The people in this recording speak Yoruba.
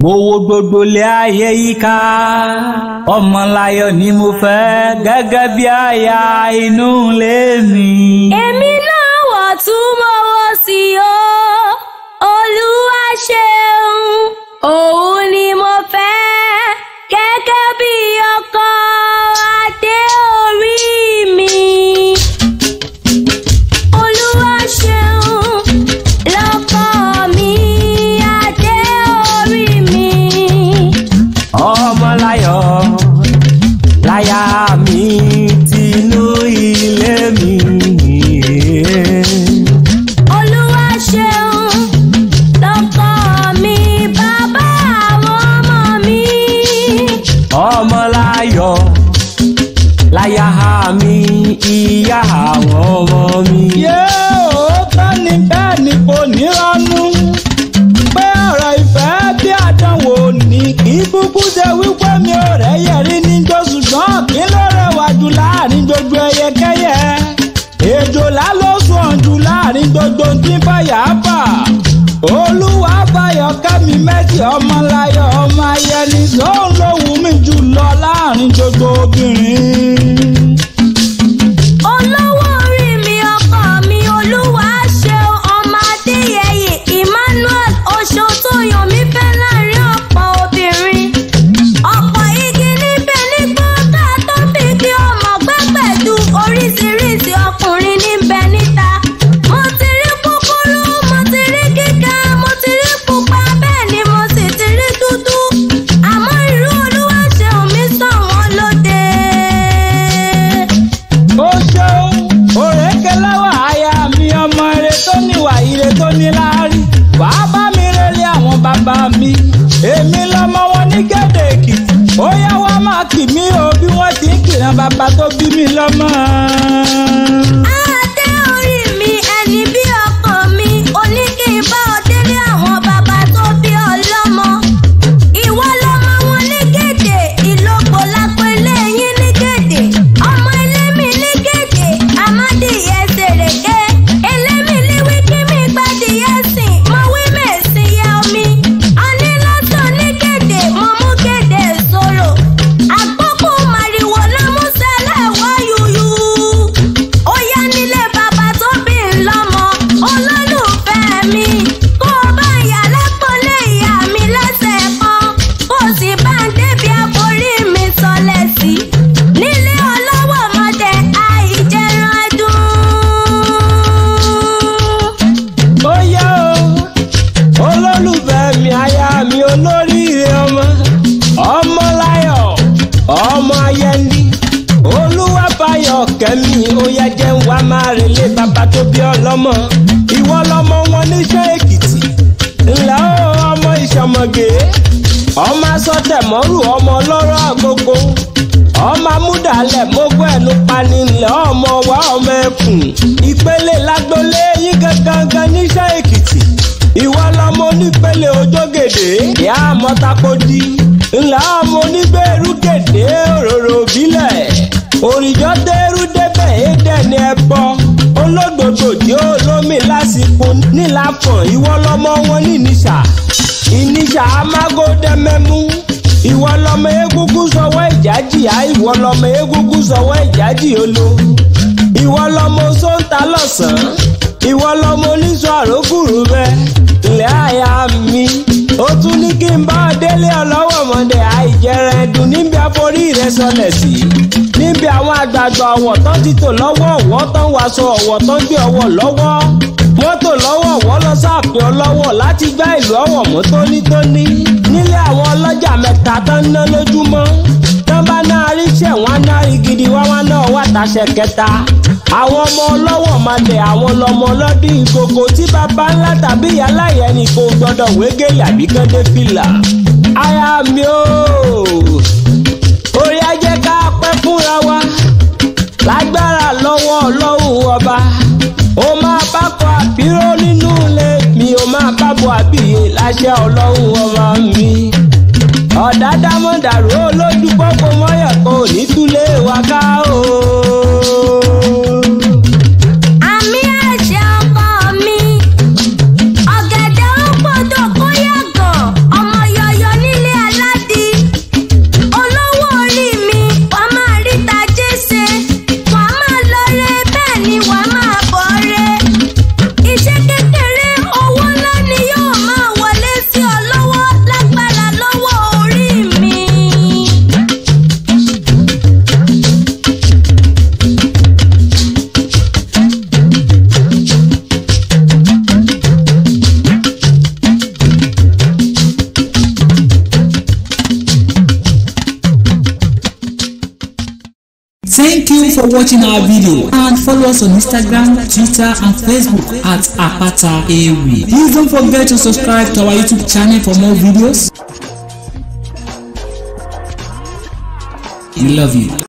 Mo wo gbogbo ilé ayé yíká, Ọmọláyọ̀ ni mo fẹ́ gẹ́gẹ́ bí aya inú ilé mi. Èmi náà wọ̀ tún mo wò sí o, Olúwa ṣeun, òun ni mo fẹ́ gẹ́gẹ́ bí ọkọ adé orí mi. Olúwa ṣeun lọ́kọ mi, adé orí mi. Ọmọláyọ̀ láyà mi tinú ilé mi. Olúwa ṣeun lọ́kọ mi, bàbá àwọn ọmọ mi. Ọmọláyọ̀ láyà mi, ìyá àwọn ọmọ mi. Yé òótọ́ ni bẹ́ẹ̀ ni kò ní rọ́nú. Pé ọ̀rọ̀ ìfẹ́ bí àdánwò ní kì í kúkú ṣe wípé mi ò rẹ́yẹ̀ rí níjó, ṣùgbọ́n kí ló rẹwà jù láàrin gbogbo ẹyẹkẹ́yẹ. Èjòlá ló sùn jù láàrin gbogbo tí ń fàyà fà. Olúwa fàyọ̀ kẹ́mi mẹ́sì Ọmọláyọ̀ ọmọ ayẹni sóun ló wù mí jù lọ láàrin gbogbo obìnrin. Olówó orí mi, ọkọ mi, Olúwa ṣeun, ọmọ Adéyẹyè Emmanuel Oṣó tó yàn mí fẹ́ láàrin ọ̀pọ̀ obìnrin. Ọ̀pọ̀ igi níbẹ̀ nígbà ká tó fi kí ọmọ gbẹ́gbẹ̀dù oríṣiríṣi ọkùnrin níbẹ̀ níta. Mo ti rí kúkúrú, mo ti rí gíga, mo ti rí pupa, bẹ́ẹ̀ ni mo sì ti rí dúdú. Àmọ́ irú Olúwa ṣeun mi sàn wọ́n lóde. Ó ṣeun òrékelẹ́wà aya mi, ọmọ ire tó níwà ire tó ní láárí. Wàá bá mi rélé àwọn bàbá mi, èmi lọmọ wọn ní Gèdè Èkìtì. Ó yá wá máa kì mí o bí wọ́n ti ń kìran bàbá tó bí mi lọ́mọ. Adé orí mi, ẹni bí ọkàn mi, oní kí n bá ọ délé àwọn bàbá tó bí ọ lọ́mọ. Ìwọ lọmọ wọn ní Gèdè, ìlógbò lápò ilé yín ní Gèdè. Ọmọ ilé mi ní Gèdè, àmọ́dìyẹ ṣèrèké. Elémi ní wíkí mi gbadìyẹ sìn, mo wí mèsì yẹ omi. Ọní lọ́sàn ní Gèdè, mo mú Gèdè sọ̀rọ̀. Àgbókù màrìwò lámúṣẹ́lẹ̀ wá yúyú. Ó yá nílé bàbá tó bí ń lọ́mọ, olólùfẹ́ mi. Kó o bá ìyá lápọ̀lé ìyá mi lẹ́sẹ̀ kan, kó o sì bá ń débi àforí mi sọlẹ̀ sí. Nílé ọlọ́wọ́ mọdẹ, àìjẹran ẹdun. Ó yá o olólùfẹ́ mi, aya mi olóríire ọmọ Ọmọláyọ̀ ọmọ ayẹni Olúwa fàyọ̀ kẹ́mi, ó yá jẹ́ ń wá máa relé bàbá tó bí ọlọ́mọ. Ìwọ lọmọ wọn níṣẹ́ Èkìtì ńlá ó, ọmọ ìṣọmọgé, ọmọ asọtẹ̀mọ́rù, ọmọ ọlọ́rọ̀ àgógó, ọmọ amúdàlẹ̀ mógún ẹnu pani ńlẹ̀, ọmọ wa ọmọ ẹkùn ìpele lágbólé yín gangan níṣẹ́ Èkìtì. Ìwọ lọmọ onípele ojógèdè ìyá àmọ́tàkọ́dí ńlá, ọmọ onígbèrú gèdè òróró bílẹ̀ òrìjọ́ dẹ́rú débẹ̀ édẹ̀ ní ẹbọ olódòdó tí ó lómi lásìkò nílàfọ̀n. Ìwọ lọmọ wọn ní Ìníṣà, Ìníṣà amágódẹ́mẹ́mú. Ìwọ lọmọ egúngún sọwọ́ ìjájì á, ìwọ lọmọ egúngún sọwọ́ ìjájì olo. Ìwọ lọmọ sóńtà lọ́sàn-án, ìwọ lọmọ oníṣọ àrógùrù bẹ ńlẹ̀ àyà mi. Ó tún ní kí n bá ọ délé ọlọ́wọ́ mọ̀dẹ̀ àìjẹrẹ ẹ̀dùn níbi àforí rẹ sọlẹ̀ sí, níbi àwọn àgbààgbà ọ̀wọ̀ tán ti tò lọ́wọ́ ọ̀wọ́ tán wàṣọ ọ̀wọ̀ tán gbé ọ̀wọ̀ lọ́wọ́ wọ́n tò lọ́wọ́ ọ̀wọ́ lọ sáàfin ọlọ́wọ̀ láti gbá ìlú ọ̀wọ̀ mọ́ tónítóní. Nílé àwọn ọlọ́jà mẹ́ta tán ná lójúmọ́, tán bá náà ríṣẹ́ wọn á náà rí gidi wá wọn náà wà tàṣẹ kẹta. Àwọn ọmọ ọlọ́wọ̀ máa dẹ̀ àwọn lọmọ ọlọ́dún ìkòkò tí baba ńlá tàbí ìyá láyé ẹnì kò gbọ́dọ̀ wégele àbí kán dé fìlà. Aya mi ooo, orí ajẹ́ ká pẹ́ fúnra wa lágbára lọ́wọ́ ọlọ́run ọba. Ó máa bá kọ àbíró nínú ilé mi, ó máa bá bọ àbíyè láṣẹ ọlọ́run ọba mi. Ọ̀dàdàmọ̀dàrú olójú pọ́pọ́ mọ́yọ̀ kò ní túlé wa ká o. Àmì ẹ̀jẹ̀ ọkọ mi, ọ̀gẹ̀dẹ̀ ń pọ̀dọ̀ kó yàgàn, ọmọ yọyọ Thank you for watching our video and follow us on Instagram, Twitter and Facebook at Apata Ewi. Please don't forget to subscribe to our YouTube channel for more videos. We love you.